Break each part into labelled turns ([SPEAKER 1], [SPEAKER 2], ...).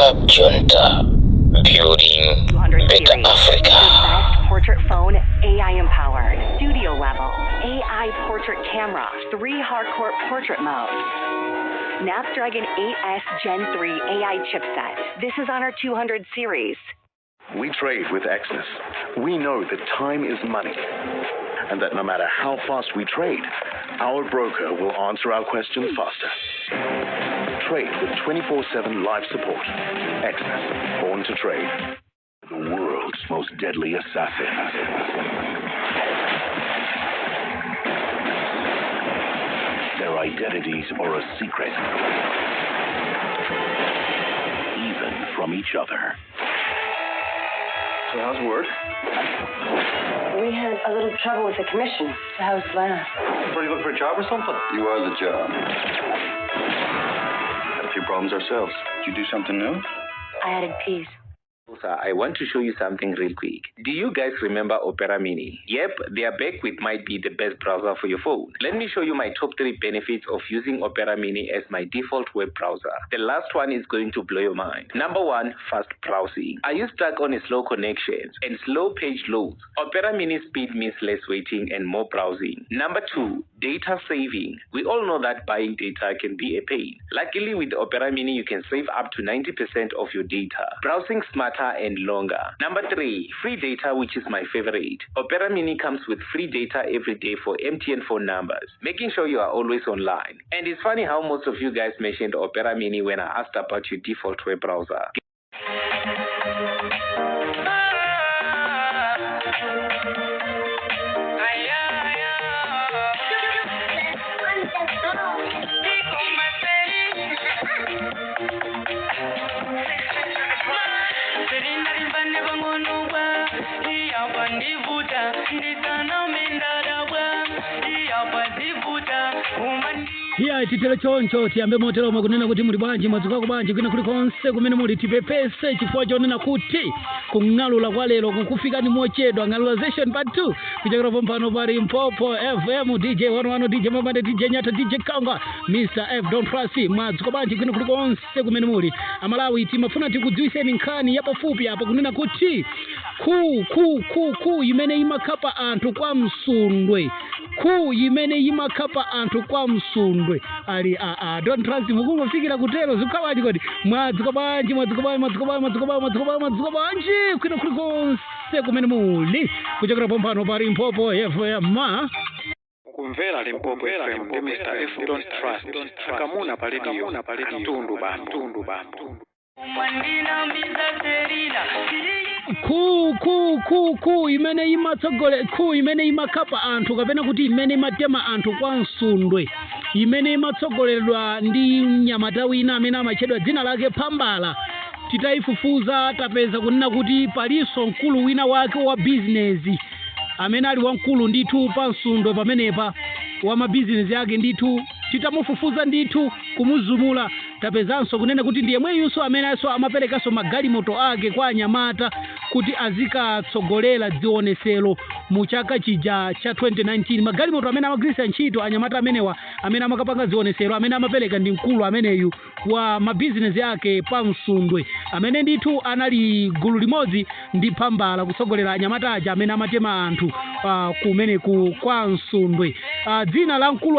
[SPEAKER 1] Club Junta, building better Africa.
[SPEAKER 2] The best portrait phone, AI empowered, studio level, AI portrait camera, 3 hardcore portrait modes. Snapdragon 8S Gen 3 AI chipset. This is on our 200 series.
[SPEAKER 3] We trade with Exodus. We know that time is money, and that no matter how fast we trade, our broker will answer our questions faster. Trade with 24/7 live support. Exodus, born to trade. The world's most deadly assassin. Their identities are a secret, even from each other.
[SPEAKER 4] So how's work?
[SPEAKER 5] We had a little trouble with the commission. So how's Glenna?
[SPEAKER 4] Are you looking for a job or something?
[SPEAKER 6] You are the job. Had a few problems ourselves. Did you do something new?
[SPEAKER 5] I added peas.
[SPEAKER 7] I want to show you something real quick. Do you guys remember Opera Mini? Yep, they are back with might be the best browser for your phone. Let me show you my top 3 benefits of using Opera Mini as my default web browser. The last one is going to blow your mind. Number 1, fast browsing. Are you stuck on a slow connection and slow page loads? Opera Mini speed means less waiting and more browsing. Number 2, data saving. We all know that buying data can be a pain. Luckily with Opera Mini, you can save up to 90% of your data. Browsing smarter and longer. Number 3, free data, which is my favorite. Opera Mini comes with free data every day for MTN phone numbers, making sure you are always online. And it's funny how most of you guys mentioned Opera Mini when I asked about your default web browser.
[SPEAKER 8] Yeah, titelo choncho tiyambe motero kunena kuti muli bwanji mwadzuka kubwanji kwina kuli konse kumene muli tipepese chifukwa chonena kuti kung'alula kwa lero kukufika ni mochedwa ng'alulization part 2 kuchokera pompano pa Limpopo FM DJ 11 DJ Mabande DJ Nyata DJ Kanga Mr. F Don't Trust mwadzuka bwanji kwina kuli konse kumene muli Amalawi timafuna tikudziwiseni nkhani yapafupi apa kunena kuti ku imene imakapa anthu kwa msundwe imene imakapa anthu kwa msundwe ali Don't Trust mukungofikira kutero zikhawaji kodi mwadzuka bwanji kwina kuli konse kumene muli kuchokera pompano pa Limpopo FM
[SPEAKER 4] Kumvera Limpopo FM ndi Mr. F Don't Trust. Akamuna pa radio mtundu bambo.
[SPEAKER 8] imene imakapa anthu kapena kuti imene imatema anthu kwa msundwe imene imatsogoleredwa ndi mnyamata wina amene amachedwa dzina lake Phambala. Titaifufuza tapeza kunena kuti palinso mkulu wina wake wa business amene ali wamkulu ndithu pa msundwe pamenepa wa mabizinesi yake ndithu titamufufuza ndithu kumuzumula tapezanso kunena kuti ndiye mweyunso amenenso amaperekanso magalimoto ake kwa anyamata kuti azikatsogolera dzionesero mu chaka chija cha 2019 magalimoto amene amagwiritsa ntchito anyamata amenewa amene amakapanga dzionesero amene amapereka ndi mkulu ameneyu wa mabizinesi yake pa msundwe amene ndithu anali gulu limodzi ndi Phambala kutsogolera anyamata aja amene amatema anthu kumene kwa msundwe. Dzina la mkulu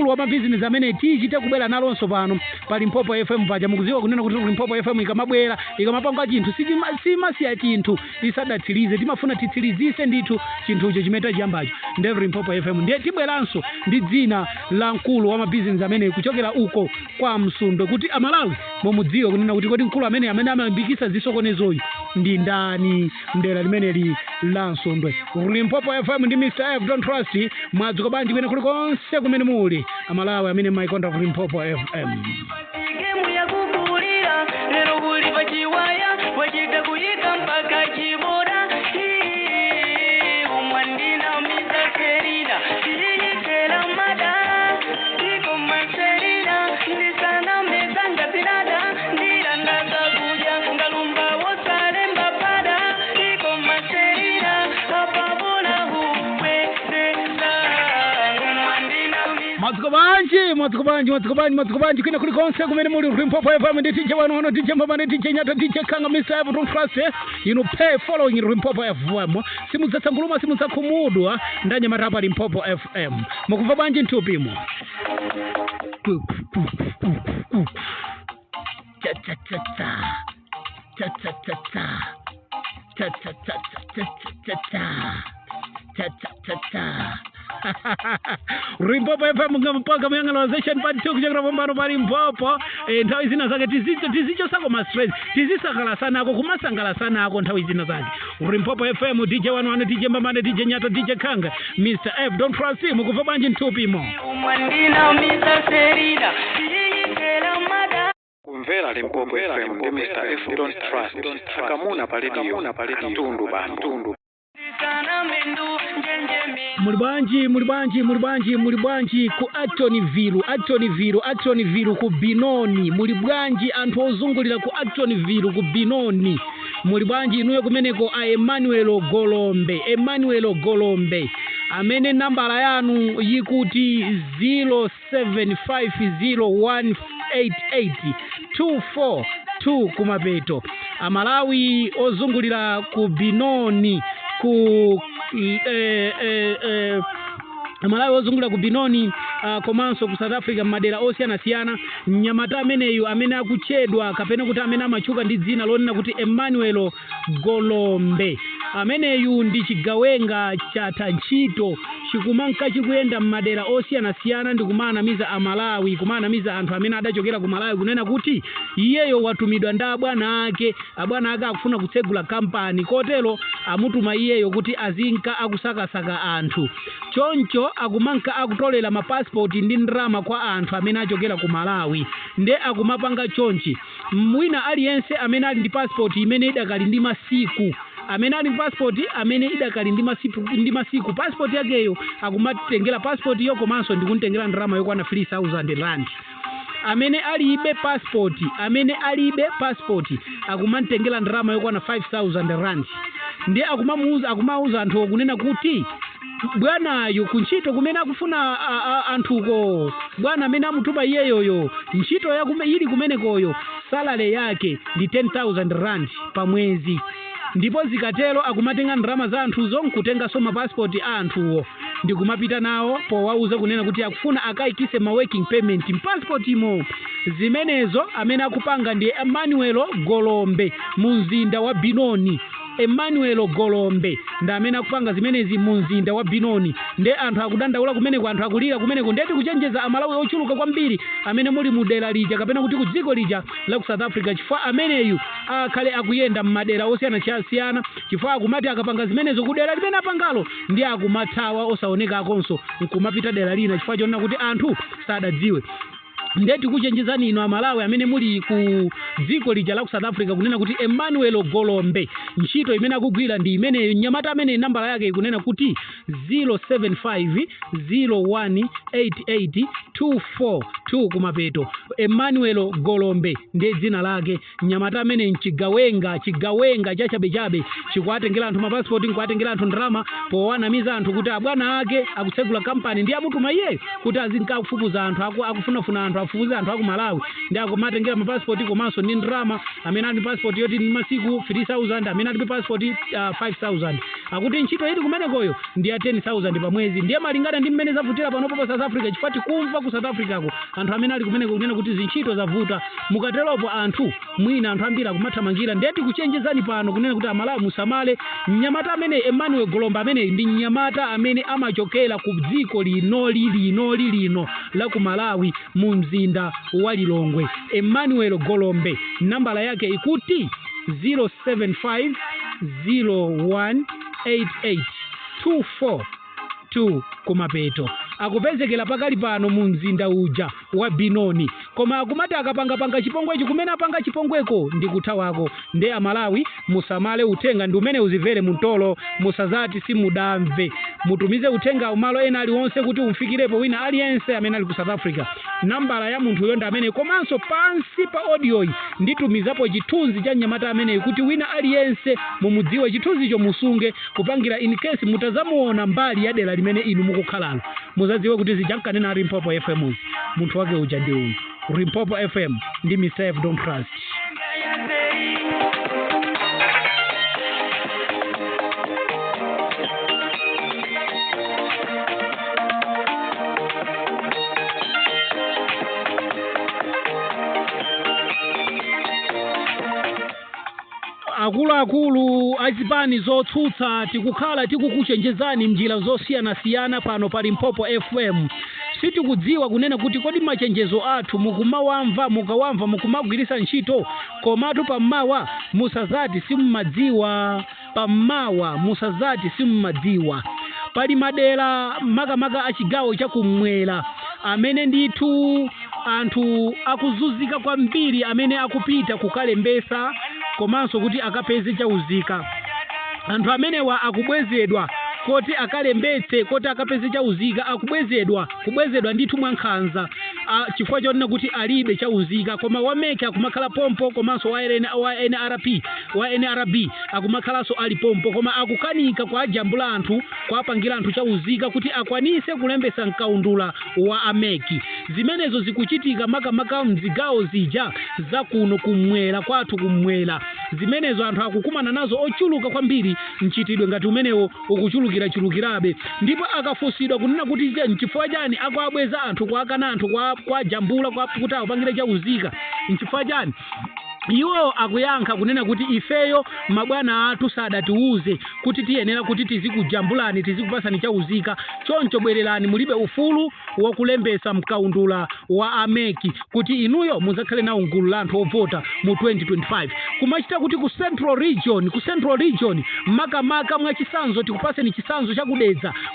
[SPEAKER 8] wa mabizinesi amene tichite kubwera nalonso pano pa Limpopo FM paja mukuziwa kunena kuti Limpopo FM ikamabwera ikamapanga chinthu simasiya chinthu isadatsirize timafuna titsilizise ndithu chinthucho chimene chiyambacho ndi Limpopo FM ndiye tibweranso ndi dzina la mkulu wa mabizinesi amene kuchokera uko kwa msundwe kuti Amalawi momudziwa kunena kuti kodi mkulu amene amalimbikitsa zisokonezoyu ndi ndani mdera limene la msundwe. Limpopo FM ndi Mr. F Don't Trust mwadzuka bwanji kwene kuli konse kumene muli Amalawi amene maikonda ku Limpopo FM.
[SPEAKER 9] Gemu ya kukulira lero kuli pachiwaya wachita kuyika mpaka chibora umwandina mizaserina tiyitera mada iko maserina ndisana mezanga zinada ndirandaza kuja ngalumba wosale mbapada iko maserina apabona huwe sesa umwandina
[SPEAKER 8] mwadzikobanji kwina kulikonse kumene muli Limpopo FM ndi DJ wanu ono DJ Mbamane DJ Nyata DJ Kanga Mr. Everton Trust pay following Limpopo FM simudzatsanguluma simudzakhumudwa ndanyamata pa Limpopo FM mukumva bwanji ntupimo Limpopo FM ngampaka myangalozation part 2 kuchokera pambano pa Limpopo nthawi zina zake tizicho sako ma stress tizisakala sana ako kumasangala sana ako nthawi zina zake Limpopo FM DJ wanu DJ Mbamane DJ Nyata DJ Kanga Mr. F don't trust him kuva bwanji ntupimo
[SPEAKER 9] Mwandina Mr. Serida
[SPEAKER 4] kumvera Limpopo FM ndi Mr. F don't trust akamuna pa radio tundu bantu muli bwanji ku Actonville ku Binoni muli bwanji anthu ozungulira ku Actonville ku Binoni muli bwanji inuyo kumeneko a Emmanuel Golombe amene nambala yanu yikuti 0750188242 kumapeto amalawi ozungulira ku Binoni ku Malawi ozungulira ku Binoni komanso ku South Africa madera osiyana mnyamata ameneyu amene akutchedwa kapena kuti amene amachuka ndi dzina lonena kuti Emmanuel Golombe ameneyu ndi chigawenga cha ntchito chikumanka chikuyenda m'madera osiyana ndi kumanamiza amalawi kumanamiza anthu amene adachokera ku Malawi kunena kuti iyeyo watumidwa ndi abwana ake akufuna kutsegula kampani kotero amutuma iyeyo kuti azinka akusakasaka anthu choncho akumanka akutolera mapassport ndi ndrama kwa anthu amene achokera ku Malawi nde akumapanga chonchi mwina aliyense amene ali ndi passport imene idakali ndi masiku amene ali passport amene idakali ndi masiku passport yakeyo akumatengera passport yo komanso ndikuntengera ndrama yokwana 3000 rand amene alibe passport akumantengera ndrama yokwana 5000 rand ndi akumauza anthu okunena kuti bwanayo kuntchito kumene akufuna anthuko bwana amene amutuma iyeyoyo ntchito ili kumenekoyo salary yake ndi 10000 rand pa mwezi ndipo zikatero akumatenga ndrama za anthuzo nkutenganso mapassport a anthuwo ndi kumapita nawo powauza kunena kuti akufuna akayikise ma working payment mpassport imo zimenezo amene akupanga ndi Emmanuel Golombe mu mzinda wa Binoni Emmanuel Golombe ndi amene akupanga zimenezi mu mzinda wa Binoni nde anthu akudandaula kumeneko anthu akulira kumeneko ndeti kuchenjeza amalawi ochuluka kwambiri amene muli mu dera lija kapena kuti ku dziko lija la ku South Africa chifukwa ameneyu akhale akuyenda m'madera osiyana chifukwa akumati akapanga zimenezo ku dera limene apangalo ndi akumathawa osaoneka akonso nkumapita dera lina chifukwa chonena kuti anthu sadadziwe ndeti kuchenjezani ino amalawi amene muli ku dziko lija la ku South Africa kunena kuti Emmanuel Golombe ntchito imene akugwira ndi imeneyo nyamata amene nambala yake ikunena kuti 0750188242 kumapeto Emmanuel Golombe ndi dzina lake nyamata amene chigawenga chachabechabe chikuatengera anthu mapassport nkuatengera anthu ndrama powanamiza anthu kuti abwana ake akutsegula kampani ndi amutuma iyeyo kuti azinka kufufuza anthu akufunafuna anthu afufuza anthu aku Malawi ndi akumatengera mapassport komanso ndi ndrama amene ali passport yoti ndi masiku 3000 amene ali passport 5000 akuti ntchito ili kumenekoyo ndi ya 10000 pa mwezi ndiye malingana ndi mmene zavutira panopo pa South Africa chifukwa tikumva ku South Africa ko anthu amene ali kumeneko kunena kuti zintchito zavuta mukateropo anthu mwina anthu ambiri akumathamangira ndeti kuchenjezani pano kunena kuti amalawi musamale mnyamata amene Emmanuel Golombe amene ndi mnyamata amene amachokera ku dziko lino la ku Malawi mu mzinda wa Lilongwe Emmanuel Golombe nambala yake ikuti 0750188242 kumapeto akupezekera pakali pano mu mzinda uja
[SPEAKER 8] wa Binoni koma akumati akapanga chipongwechi kumene apanga chipongweko ndi kuthawako ndi Amalawi musamale uthenga ndi umene uzivere muntolo musazati simudamve mutumize uthenga umalo ena aliwonse kuti umfikirepo wina aliyense amene ali ku South Africa nambala ya munthu yonda amene komanso pansi pa audio iyi nditumizapo chithunzi cha nyamata amene kuti wina aliyense mumudziwe chithunzicho musunge kupangira in case mutazamuona mbali ya dera limene inu mukukhalalo muzadziwe kuti zijankanena Limpopo FM munthu wake uja ndi uyu Limpopo FM ndi myself don't trust akulu azipani zotsutsa tikukhala tikukuchenjezani mnjira zosiyana-siyana pano pa Limpopo FM sitikudziwa kunena kuti kodi machenjezo athu mukumawamva mukawamva mukumagwirisa ntchito komatu pammawa musazati simumadziwa pammawa musazati simumadziwa pali madera makamaka achigawo chakumwera amene ndithu anthu akuzuzika kwambiri amene akupita kukalembesa komanso kuti akapeze chauzika anthu amenewa akubwezedwa koti akalembetse koti akapeze chauzika akubwezedwa ndithu mwankhanza chifukwa chonena kuti alibe chauzika koma wameke akumakhala pompo komanso wa NRB akumakhalanso ali pompo koma akukanika kwa ajambula anthu kwa apangira anthu chauzika kuti akwanise kulembesa mkaundula wa ameki zimenezo zikuchitika makamaka mzigawo zija za kuno kumwera kwathu kumwera zimenezo anthu akukumana nazo ochuluka kwambiri mchitidwe ngati umenewo ukuchulukirabe ndipo akafusidwa kunena kuti nchifukwa chani akwabweza anthu kwa akana anthu kwa jambula kwa kuti apangire chauzika nchifukwa chani iwo akuyankha kunena kuti ifeyo mabwana athu sadatiuze kuti tiyenera kuti tizikujambulani tizikupasani chauzika choncho bwererani mulibe ufulu wokulembesa mkaundula wa ameki kuti inuyo muzakhale na ungulu la anthu ovota mu 2025 kumachita kuti ku Central Region makamaka mwa chisanzo tikupaseni chisanzo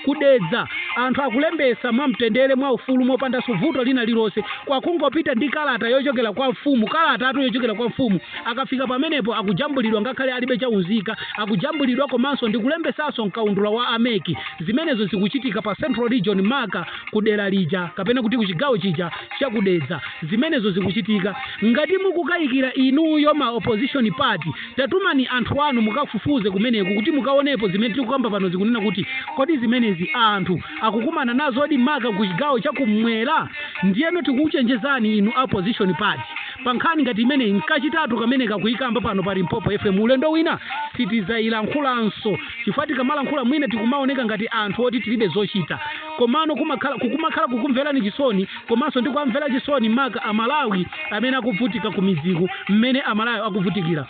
[SPEAKER 8] kudedza anthu akulembesa mwa mtendere mwa ufulu mopanda suvuto lina lilose kwa kungopita ndi kalata yochokera kwa mfumu kalata atu yochokera kwa mfumu akafika pamenepo akujambulidwa ngakhale alibe chauzika akujambulidwa komanso ndikulembesasonso mkaundula wa ameki zimenezo zikuchitika pa Central Region maka kudera lija kapena kuti kuchigawo chija chakudedza zimenezo zikuchitika ngati mukukayikira inuyo ma opposition party tatumani anthu anu mukafufuze kumeneko kuti mukaonepo zimene tikukamba pano zikunena kuti kodi zimenezi anthu akukumana nazo odi maka kuchigawo chakumwera ndiyeno tikuchenjezani inu opposition party pankhani ngati imene nkachitatu kamene kakuyikamba pano pa Limpopo FM ulendo wina sitizailankhulanso chifukwa tikamalankhula mwina tikumaoneka ngati anthu oti tilibe zochita komano kukumakhala kukumverani chisoni komanso ndikwamvera chisoni maka Amalawi amene akuvutika ku midziku mmene Amalawi akuvutikira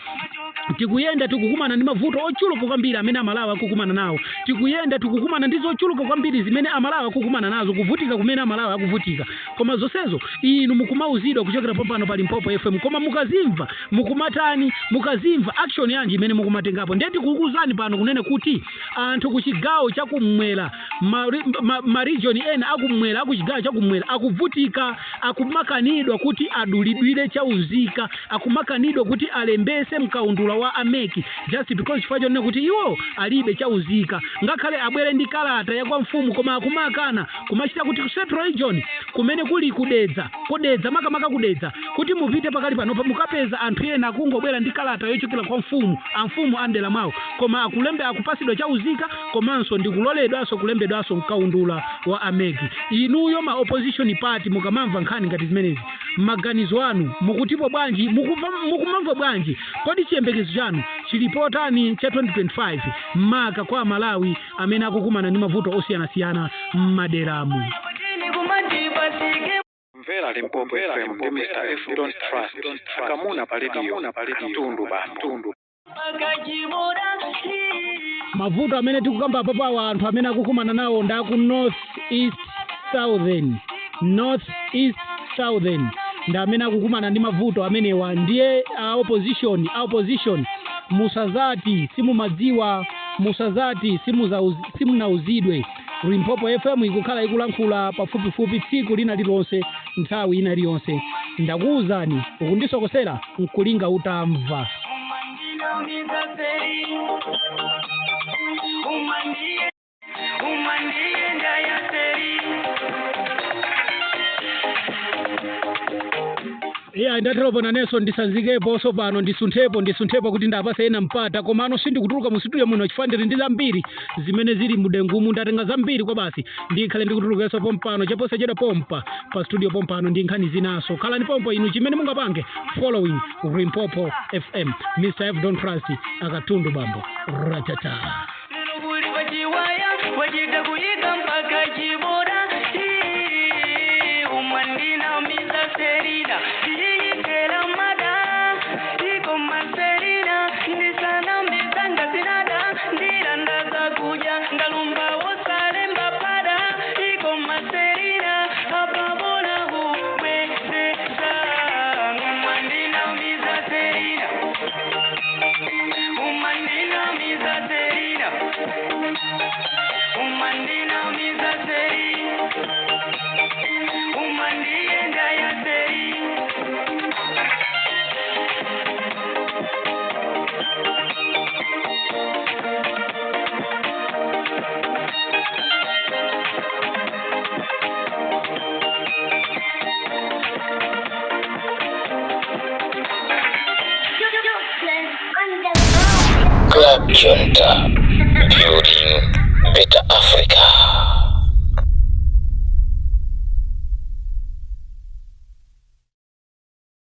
[SPEAKER 8] tikuyenda tikukumana ndi mavuto ochuluka kwambiri amene Amalawi akukumana nawo tikuyenda tikukumana ndi zochuluka kwambiri zimene Amalawi akukumana nazo kuvutika kumene Amalawi akuvutika koma zonsezo inu mukumauzidwa kuchokera pano pa Limpopo FM koma mukazimva mukumatani mukazimva action yanji imene mukumatengapo ndeti kukuzani pano kunene kuti anthu kuchigawo chakumwera ma region ena akumwera akuchigawo chakumwera akuvutika akumakanidwa kuti adulidwire chauzika akumakanidwa kuti alembese mkaundula wa ameki just because chifukwa chonena kuti iwo alibe chauzika ngakhale abwere ndi kalata ya kwa mfumu koma akumakana kumachita kuti ku Central Region kumene kuli kudedza makamaka kudedza kuti mupite pakali pano mukapeza anthu ena akungobwera ndi kalata yochokera kwa mfumu andela mwawo koma akulembe akupasidwa chauzika komanso ndikuloledwanso kulembedwanso mkaundula wa ameki inuyo ma opposition party mukamamva nkhani ngati zimenezi maganizo anu mukutipo bwanji mukumamva bwanji kodi chiyembekezo chanu chilipotani cha 2025 maka kwa Malawi amene akukumana ndi mavuto osiyana-siyana m'maderamu
[SPEAKER 10] Mvera Limpopo FM ndi Mr. F don't trust akamuna pa radio mtundu bantu
[SPEAKER 8] mavuto amene tikukamba apapo anthu amene akukumana nawo ndaku North East Southern ndi amene akukumana ndi mavuto amenewa ndiye opposition musazati simumadziwa musazati simunauzidwe Limpopo FM ikukhala ikulankhula pafupifupi tsiku lina lilonse nthawi ina iliyonse. Ndakuwuzani ukundisokosera nkulinga utamva. Ndatero naneso ndisanzikepo sopano ndisunthepo kuti ndapase ena mpata komano sindikutuluka mu studio muno chifandire ndi zambiri zimene zili mudengumu ndatenga zambiri kwa basi ndikhale ndikutulukeso pompano chaposa cheda pompa pa studio pompano ndi nkhani zinaso khalani pompo inu chimene mungapange following Limpopo FM Mr. F Don't Trust akatundu bambo ratata wajida kuyika mpaka Chiboda umandina miza serida ikela mada iko maserida ndisana mbizanga sinada ndiranda za kuja ngalumba wosalemba pada iko maserida apabona huwezesa umandina miza serida umandina miza serida umandina miza serida umandienda ya seri
[SPEAKER 1] Club Junta, building better Africa.